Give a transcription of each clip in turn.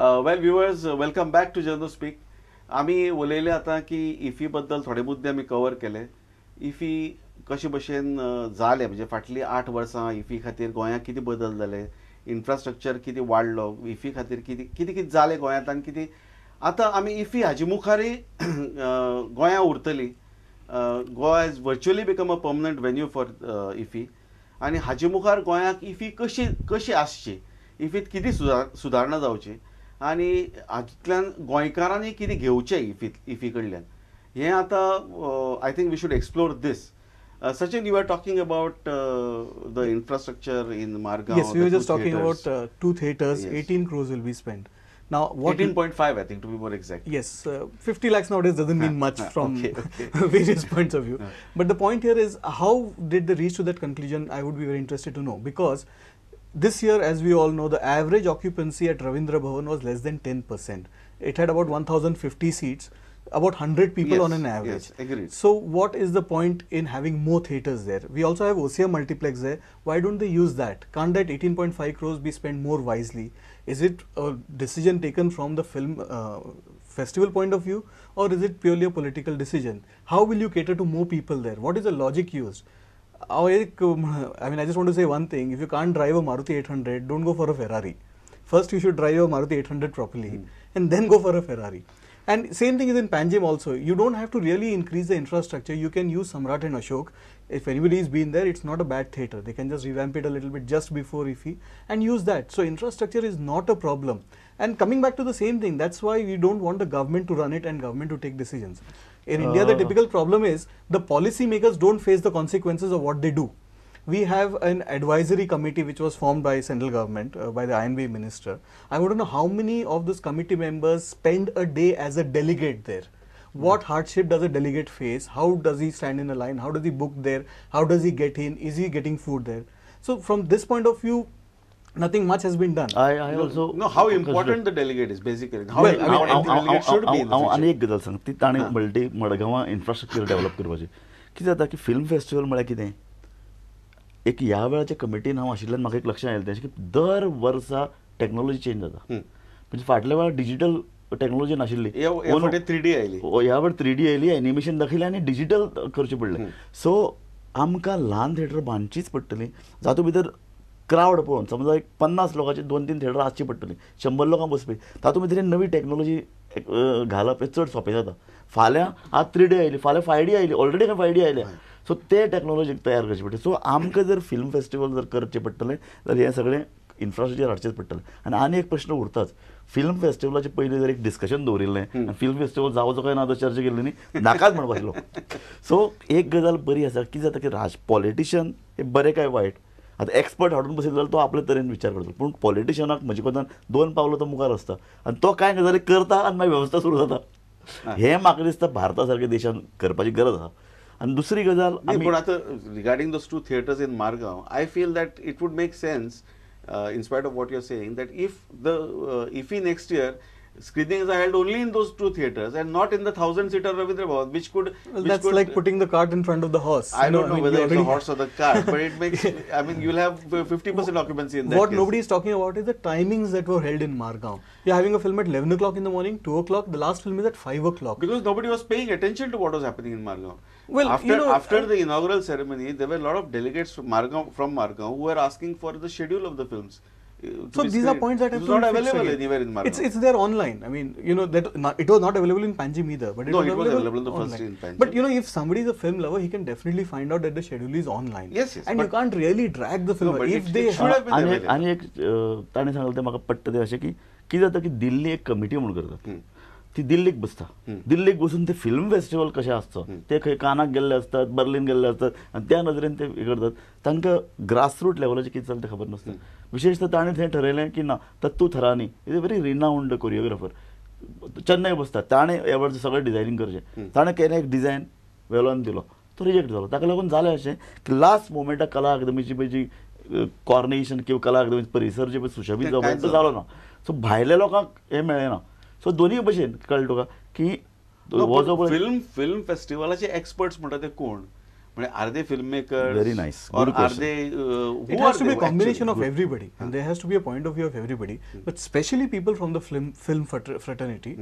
Well viewers, welcome back to Jano Speak. आमी उलयले आतां की इफी बद्दल थोडे मुद्दे आमी कवर केले. इफी कशे भशेन जालें, म्हणजे फाटलीं 8 वर्सां इफी खातीर गोंयांत कितें बदल जाले, इन्फ्रास्ट्रक्चर कितें वाडलो, इफी खातीर कितें कितें कितें जालें गोंयांत आनी कितें आतां आमी इफी हाजे मुखारय गोंयां उरतली. Goa is virtually become a permanent venue for IFFI आनी हाजे मुखार गोंयाक इफी कशी कशी आसची, इफीत कितें सुदारणा जावची आनी हातूंतल्यान गोंयकारांनी कितें घेवचें इफी कडल्यान, हें आतां I think we should explore this. Sachin, you are talking about the infrastructure in Margao. Yes, we were just talking about 2 theatres, yes. 18 crores will be spent. Now, what 18.5, I think, to be more exact. Yes, 50 lakhs nowadays doesn't mean much from okay. various points of view. But the point here is, how did they reach to that conclusion? I would be very interested to know, because this year, as we all know, the average occupancy at Ravindra Bhavan was less than 10%. It had about 1,050 seats, about 100 people, yes, on an average. Yes, agreed. So what is the point in having more theatres there? We also have OCM multiplex there. Why don't they use that? Can't that 18.5 crores be spent more wisely? Is it a decision taken from the film festival point of view, or is it purely a political decision? How will you cater to more people there? What is the logic used? I mean, I just want to say one thing. If you can't drive a Maruti 800, don't go for a Ferrari. First, you should drive a Maruti 800 properly and then go for a Ferrari. And same thing is in Panjim also. You don't have to really increase the infrastructure. You can use Samrat and Ashok. If anybody has been there, it's not a bad theatre. They can just revamp it a little bit just before IFFI and use that. So infrastructure is not a problem. And coming back to the same thing, that's why we don't want the government to run it and government to take decisions. In India, the typical problem is the policy makers don't face the consequences of what they do. We have an advisory committee which was formed by central government, by the INB minister. I want to know how many of those committee members spend a day as a delegate there. What hardship does a delegate face? How does he stand in a line? How does he book there? How does he get in? Is he getting food there? So from this point of view, nothing much has been done. I also know how important the delegate is basically. How important the delegate should be in the future. आनी एक गजाल सांग, ती ताणें म्हणली मडगांवां infrastructure develop करपाचें. कितें जाता की फिल्म फेस्टिवल म्हळ्यार कितें, एक ह्या वेळाच्या कमिटीन हांव आशिल्ल्यान म्हाका एक लक्षात आयलें तें की दर वर्सा टॅक्नोलॉजी चेंज जाता. म्हणजे फाटल्या वेळार डिजिटल टॅक्नोलॉजी नाशिल्ली, 3D आयली, ह्या वेळार 3D आयली, एनिमेशन दाखयलें आनी डिजिटल करचें पडलें. सो आमकां ल्हान थिएटर बांदचीच पडटली, जातूंत भितर क्रावड पळोवन समजा एक 50 लोकांचे 2-3 थिएटर आसची पडटली, 100 लोकांक बसपी, तातूंत भितर नवी टॅक्नोलॉजी घालप हें चड सोंपें जाता. फाल्यां आज 3D आयली, फाल्यां 5D आयली, ऑलरेडी 5D आयल्या. सो ते टॅक्नोलॉजी तयार करची पडटली. सो आमकां जर फिल्म फेस्टिवल जर करचें पडटलें जाल्यार हें सगळें इन्फ्रास्ट्रक्चर हाडचेंच पडटलें. आनी आनी एक प्रश्न उरताच, फिल्म फेस्टिवलाचे पयलीं जर एक डिस्कशन दवरिल्लें आनी फिल्म फेस्टिवल जावचो काय ना तो चर्चा केल्ली न्ही, नाकाच म्हणपाचें लोक. सो एक गजाल बरी आसा, कितें जाता की पॉलिटिशियन हे बरें काय वायट, आतां एक्सपर्ट हाडून बसयलो जाल्यार तो आपले तरेन विचार करतलो, पूण पॉलिटिशियनाक म्हजे कोतान 2 पावलां तो मुखार आसता आनी तो कांय गजाली करता आनी मागीर वेवस्था सुरू जाता. हें म्हाका दिसता भारता सारक्या देशान करपाची गरज आसा. आनी दुसरी गजाल, पूण आतां regarding those 2 theatres in Margao, I feel that it would make sense, in spite of what you are saying, that if the IFFI next year screenings are held only in those 2 theatres and not in the 1,000-seater Ravindra Bhavan, which could... Well, which that's could, like putting the cart in front of the horse. I don't know whether it's the horse or the cart, but it makes... I mean, you'll have 50% occupancy in that What case. Nobody is talking about is the timings that were held in Margao. You're having a film at 11 o'clock in the morning, 2 o'clock, the last film is at 5 o'clock. Because nobody was paying attention to what was happening in Margao. Well, after the inaugural ceremony, there were a lot of delegates from Margao who were asking for the schedule of the films. So these are points that have to not be fixed available again. Anywhere in Margao. It's there online. I mean, you know, that it was not available in Panjim either. But it no, was it was available in the first online. In Panjim. But you know, if somebody is a film lover, he can definitely find out that the schedule is online. Yes, yes. And you can't really drag the film. No, but if they should have been available. आनी एक ताणें सांगलें तें म्हाका पट्टा तें अशें की कितें जाता की दिल्ली एक कमिटी म्हूण करतात, ती दिल्लीक बसता, दिल्लीक बसून ते फिल्म फेस्टिवल कशें आसचो ते खंय कानाक गेल्ले आसतात, बर्लिन गेल्ले आसतात आनी त्या नदरेन ते हें करतात. तांकां ग्रासरूट लेवलाचेर कितें चलता खबर नासता. विशेषतः ताणें थंय ठरयलें की ना, Thattu Tharani is a very renowned choreographer, Chennai बसता, ताणें ह्या वर्सा सगळें डिझायनींग करचें. ताणें केन्ना एक डिझायन वेलोन दिलो, तो रिजेक्ट जालो. ताका लागून जालें अशें की लास्ट मोमेंटाक कला अकादमीची पळय जी कॉर्नेशन किंवा कला अकादमी परिसर जे पळय सुशोबीत जावपाक तो जालो ना. सो भायल्या लोकांक हें मेळ्ळें ना. सो दोनूय भशेन कळ्ळें तुका की फिल्म फेस्टिवलाचे एक्सपर्ट्स म्हणटा ते कोण, म्हणजे are they film makers? Very nice. Or Good are question. They It has to be a combination of everybody, and there has to be a point of view of everybody, but especially people from the film fraternity,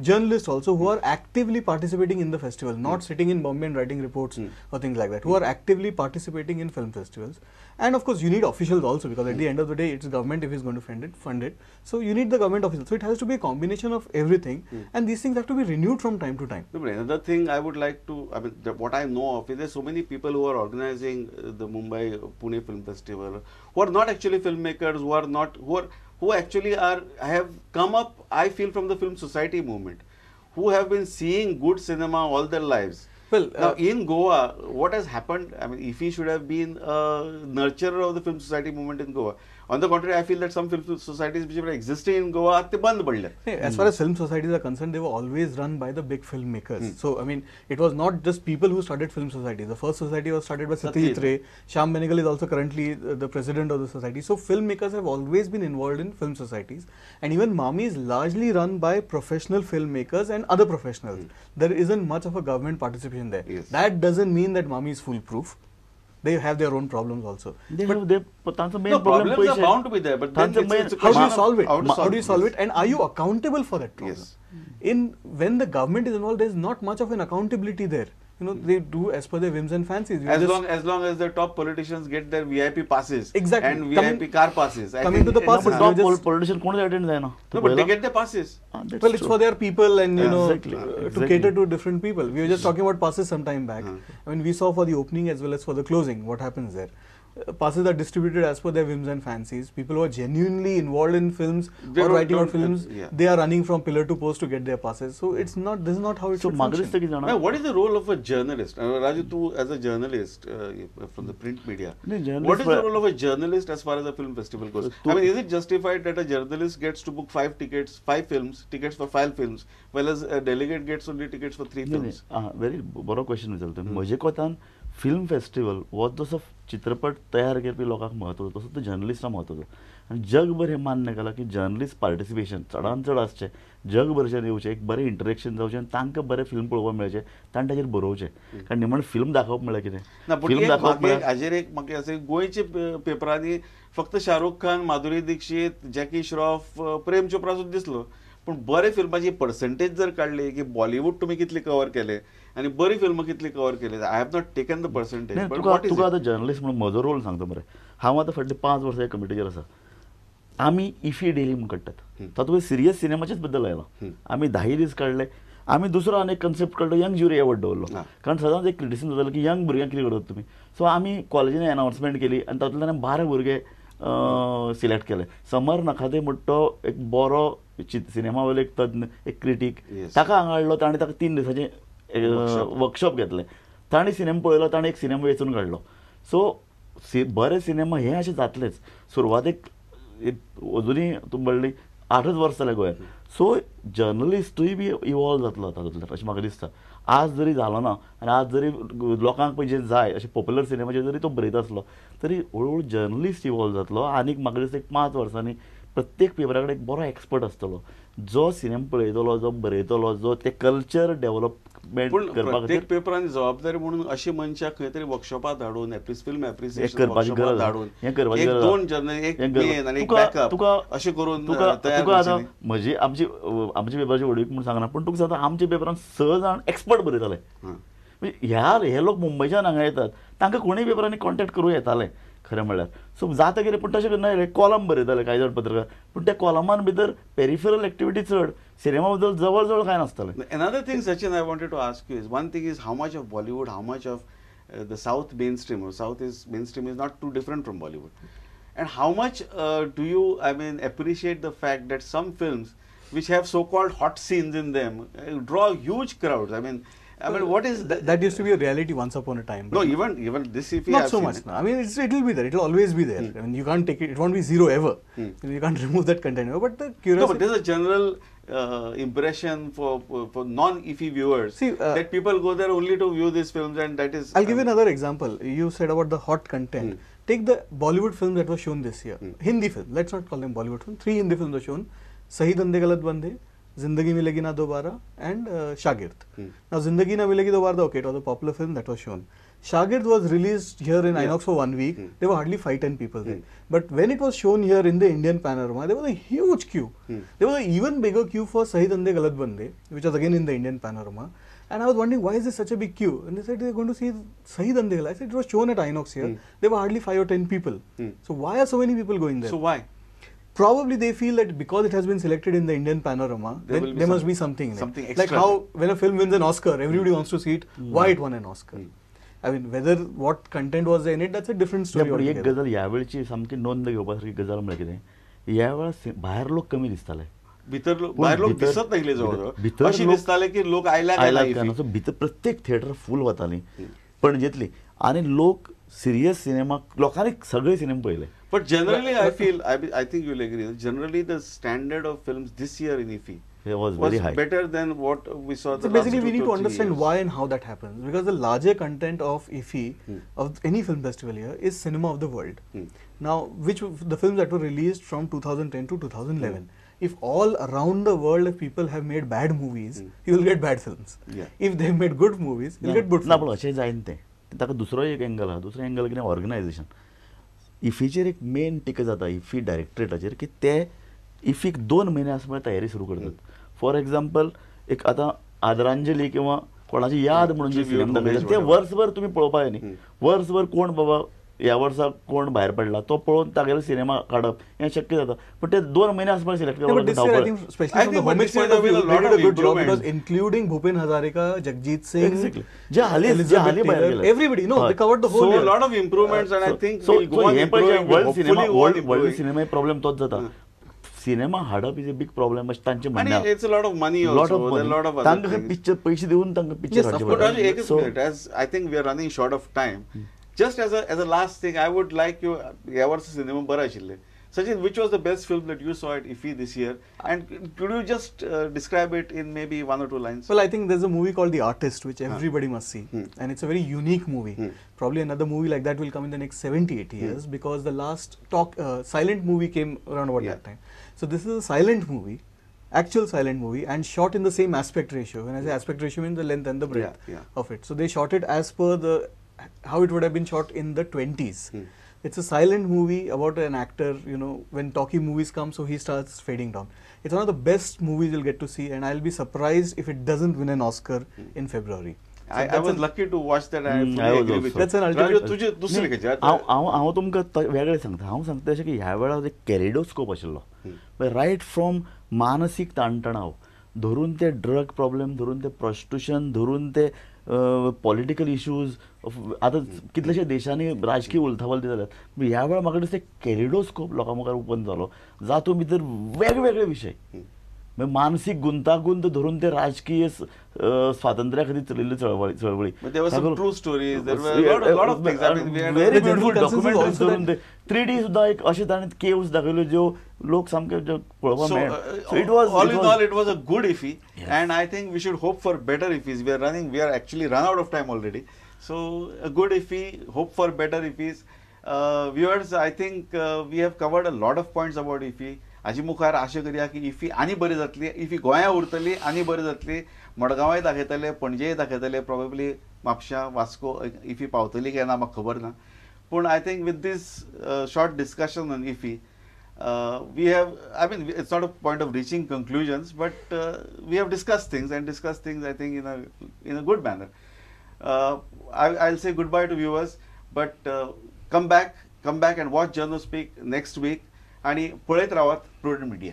journalists also who are actively participating in the festival, not sitting in Bombay and writing reports or things like that, who are actively participating in film festivals. And of course, you need officials also, because at the end of the day, it's government if it's going to fund it. So you need the government officials. So it has to be a combination of everything, and these things have to be renewed from time to time. No, but another thing I would like to, I mean, what I know of is there's so many people who are organizing the Mumbai Pune Film Festival, who are not actually filmmakers, who are not, who actually are, have come up, I feel, from the film society movement, who have been seeing good cinema all their lives. Well, now in Goa, what has happened? I mean, IFFI should have been a nurturer of the film society movement in Goa. On the contrary, I feel that some film societies which were existing in Goa, they band padle. Hey, as far as film societies are concerned, they were always run by the big filmmakers. So, I mean, it was not just people who started film societies. The first society was started by Satyajit Ray. Shyam Benegal is also currently the president of the society. So, filmmakers have always been involved in film societies. And even MAMI is largely run by professional filmmakers and other professionals. There isn't much of a government participation there. Yes. That doesn't mean that MAMI is foolproof. They have their own problems also. They have their main no, problem problems are bound to be there, but then it's how do you solve it? How do you solve it? And are you accountable for that problem? Yes. When the government is involved, there is not much of an accountability there. You know, they do as per their whims and fancies. As long as the top politicians get their VIP passes, exactly, and VIP car passes. Coming to the passes, top politician कोण attend जायना? No, but they get the passes. Well, it's for their people and you know, to cater to different people. We were just talking about passes some time back. I mean, we saw for the opening as well as for the closing what happens there. Passes are distributed as per their whims and fancies. People who are genuinely involved in films or writing about films, they are running from pillar to post to get their passes. So it's not, this is not how it should function. Now, what is the role of a journalist? Raju, tu as a journalist from the print media, what is the role of a journalist as far as a film festival goes? I mean, is it justified that a journalist gets to book 5 tickets, 5 films, tickets for 5 films, whereas a delegate gets only tickets for 3 films? Very बरो question विचारतो. म्हजे कोतान film festival हो जसो चित्रपट तयार करपी लोकांक म्हत्व तसो तो जर्नलिस्टांक म्हत्वाचो. आनी जगभर हें मान्य केलां की जर्नलिस्ट पार्टिसिपेशन चडान चड आसचें, जगभरच्यान येवचें, एक बरें इंटरेक्शन जावचें आनी तांकां बरें फिल्म पळोवपाक मेळचें, तांणी ताचेर बरोवचें. कारण निमाणें फिल्म दाखोवप म्हळ्यार कितें, फिल्म दाखोवप हाजेर एक म्हाका अशें गोंयच्या पेपरांनी फक्त शाहरुख खान, माधुरी दीक्षित, जॅकी श्रॉफ, प्रेम चोप्रा सुद्दां दिसलो, पूण बरे फिल्माची पर्संटेज जर काडली की बॉलिवूड तुमी कितली कवर केले आनी बरी फिल्मां कितली कवर केली, I have not taken the percentage. तुका आतां जर्नलिस्ट म्हणून म्हजो रोल सांगता मरे. हांव आतां फाटली 5 वर्सां ह्या कमिटीचेर आसा. आमी इफी डेली म्हूण काडटात, तातूंत सिरियस सिनेमाचेच बद्दल आयलां. आमी 10 दीस काडले. आमी दुसरो आनी एक कन्सेप्ट काडलो, यंग ज्युरी अवॉर्ड दवरलो. कारण सदांच एक क्रिटिसिजम जातालें की यंग भुरग्यांक कितें करतात तुमी. सो आमी कॉलेजीन अनावन्समेंट केली आनी तातूंतल्यान 12 भुरगे सिलेक्ट केले. समर नखाते म्हणटा तो एक बरो सिनेमा वयलो एक तज्ञ, एक क्रिटीक, ताका हांगा हाडलो. ताणें ताका 3 दिसांचें वर्कशॉप घेतलें. ताणें सिनेमा पळयलो, ताणें एक सिनेमा वेंचून काडलो. सो बरे सिनेमा हे अशें जातलेच. सुरवातेक अजुनूय तूं म्हणली 8 वर्सां जालें गोंयांत. सो जर्नलिस्टूय बी इवॉल्व जातलो तातूंतल्यान अशें म्हाका दिसता. आज जरी जालो ना आनी आज जरी लोकांक पळय जें जाय अशें पॉप्युलर सिनेमाचेर जरी तो बरयता आसलो तरी हळू हळू जर्नलिस्ट इवॉल्व जातलो. आनीक म्हाका दिसता एक 5 वर्सांनी प्रत्येक पेपरा कडेन एक बरो एक्सपर्ट आसतलो जो सिनेमा पळयतलो, जो बरयतलो, जो ते कल्चर डेव्हलपमेंट करपा खातीर. प्रत्येक पेपरान जबाबदारी म्हणून अशी मनशां खंय तरी वर्कशॉपार धाडून, फिल्म एप्रिसिएशन वर्कशॉपार धाडून, एक 2 जर्नल, एक मेन आनी एक बॅकअप अशें करून तयार. तुका आतां म्हजी आमची आमच्या पेपराची व्हडवीक म्हूण सांगना, पूण तुका सांगता आमच्या पेपरान 6 जाण एक्सपर्ट बरयताले. म्हणजे ह्या हे लोक मुंबयच्यान हांगा येतात, तांकां कोणूय पेपरांनी कॉन्टेक्ट करूं येतालें खरें म्हणल्यार. सो जाता कितें, पूण तशें करना, कॉलम बरयताले कांय जाण पत्रकार, पूण त्या कॉलमान भितर पेरिफेरल एक्टिविटी चड, सिनेमा बद्दल जवळ जवळ कांय नासतालें. Another thing Sachin I wanted to ask you is, one thing is how much of Bollywood, how much of the south mainstream, south is mainstream is not too different from Bollywood, and how much do you, I mean, appreciate the fact that some films which have so called hot scenes in them draw huge crowds. I mean, what is that used to be a reality once upon a time. No, even this if not so much now. I mean, it'll be there. It'll always be there. I mean, you can't take it. It won't be zero ever. You can't remove that content ever. But the curiosity. No, but there's a general impression for non-IFFI viewers. See, that people go there only to view these films, and that is. I'll give you another example. You said about the hot content. Take the Bollywood film that was shown this year. Hindi film. Let's not call them Bollywood film. 3 Hindi films were shown. Sahi Dande Galat Bande, Zindagi Milegi Na Dobara and Shagird. Now Zindagi Na Milegi Dobara, okay, it was a popular film that was shown. Shagird was released here in Inox for 1 week. There were hardly 5-10 people there. But when it was shown here in the Indian Panorama, there was a huge queue. There was an even bigger queue for Sahi Dande Galat Bande, which was again in the Indian Panorama. And I was wondering, why is there such a big queue? And they said they're going to see Sahi Dande Galat. I said it was shown at Inox here. There were hardly 5 or 10 people. So why are so many people going there? So why? Probably they feel that because it has been selected in the Indian Panorama, then there must be something in it. Something extra. Like how when a film wins an Oscar, everybody wants to see it, why it won an Oscar. I mean, whether what content was in it, that's a different story. पण एक गजाल ह्या वेळची सामकी नोंद घेवपा सारखी गजाल म्हळ्यार कितें, ह्या वेळार भायर लोक कमी दिसताले, भितर भायर लोक दिसत नासले जवळ, अशें दिसताले की लोक आयल्या काय, भितर प्रत्येक थिएटर फूल वताली पणजेंतली आनी लोक सिरियस सिनेमा, लोकांनी सगळे सिनेमा पळयले. But generally, I feel, I think you'll agree, generally the standard of films this year in IFFI was very high. Better than what we saw. So basically, we need to understand why and how that happens, because the larger content of IFFI, of any film festival here, is cinema of the world. Now, which the films that were released from 2010 to 2011. If all around the world if people have made bad movies, you will get bad films. Yeah. If they have made good movies, you'll get good films. ना, पण अशें जायना तें, ताका दुसरो एक angle आहा. दुसरो एंगल कितें, ऑर्गनायझेशन. इफीचेर एक मेन टिका जाता इफी डायरेक्टरेटाचेर की ते इफीक 2 म्हयने आसा म्हळ्यार तयारी सुरू करतात. फॉर एग्जाम्पल एक आतां आदरांजली किंवा कोणाची याद म्हणून जे सिनेमा दाखयतात ते वर्सभर तुमी पळोवपाक जाय न्ही, वर्सभर कोण बाबा ह्या वर्सा कोण भायर पडला तो पळोवन तागेलो सिनेमा काडप हें शक्य जाता, पण ते 2 म्हयने आसपाक सिलेक्ट करपाक. Including Bhupen Hazarika, Jagjit Singh, जे हालीं जे हालीं भायर गेले, everybody, no, they covered the whole year. Lot of improvements and I think so हें पळय world cinema, world cinema problem तोच जाता. सिनेमा हाडप is a big problem अशें तांचें म्हणणें. It's a lot of money also, lot of तांकां picture पयशे दिवन तांकां पिक्चर हाडचें पडटा. As I think we are running short of time, just as a last thing, I would like you, ह्या वर्सा सिनेमा बरो आशिल्ले. Sachin, which was the best film that you saw at IFFI this year, and could you just describe it in maybe 1 or 2 lines? Well, I think there's a movie called The Artist, which everybody must see, and it's a very unique movie. Probably another movie like that will come in the next 70-80 years, because the last silent movie came around about that time. So this is a silent movie, actual silent movie, and shot in the same aspect ratio. When I say aspect ratio, I mean the length and the breadth of it. So they shot it as per the how it would have been shot in the 20s. It's a silent movie about an actor, you know, when talkie movies come, so he starts fading down. It's one of the best movies you'll get to see, and I'll be surprised if it doesn't win an Oscar in February. So I was lucky to watch that. I fully agree with you. That's an ultimate. तुझे दुसरे खंयचे? हांव तुमकां वेगळें सांगता. हांव सांगता अशें की ह्या वेळार एक कॅलिडोस्कोप आशिल्लो, रायट फ्रॉम मानसीक ताणतणाव धरून ते ड्रग प्रॉब्लेम, धरून ते प्रॉस्टिट्यूशन, धरून ते पॉलिटिकल इश्यूज, आतां कितलेशे देशांनी राजकीय उलथापलती जाल्यात. ह्या वेळार म्हाका दिसता कॅलिडोस्कोप लोकां मुखार ओपन जालो, जातूंत भितर वेगवेगळे विशय, मानसीक गुंतागुंत धरून ते राजकीय स्वातंत्र्या खातीर चलिल्ल्यो चळवळी, व्हेरी ब्युटिफूल डॉक्युमेंटरीज धरून ते 3D सुद्दां एक अशें ताणें केव्स दाखयल्यो ज्यो लोक सामके पळोवपाक मेळ्ळे. So it was all in all, it was a good IFFI, and I think we should hope for better IFFIs. We are actually run out of time already. So a good IFFI, hope for better IFFIs. Viewers, I think we have covered a lot of points about IFFI. हाजी मुखार आशा करया की इफी आनी बरी जातली, इफी गोंया उरतली आनी बरी जातली, मडगांवाय दाखयतले, पणजेय दाखयतले, प्रोबेबली म्हापश्यां, वास्को इफी पावतली काय ना म्हाका खबर ना. पूण I think with this short discussion on IFFI, we have, I mean, it's not a point of reaching conclusions, but we have discussed things and discussed things, I think, in a good manner. I'll say goodbye to viewers, but come back and watch Journo Speak next week. आणि पळयत रावात prudent media.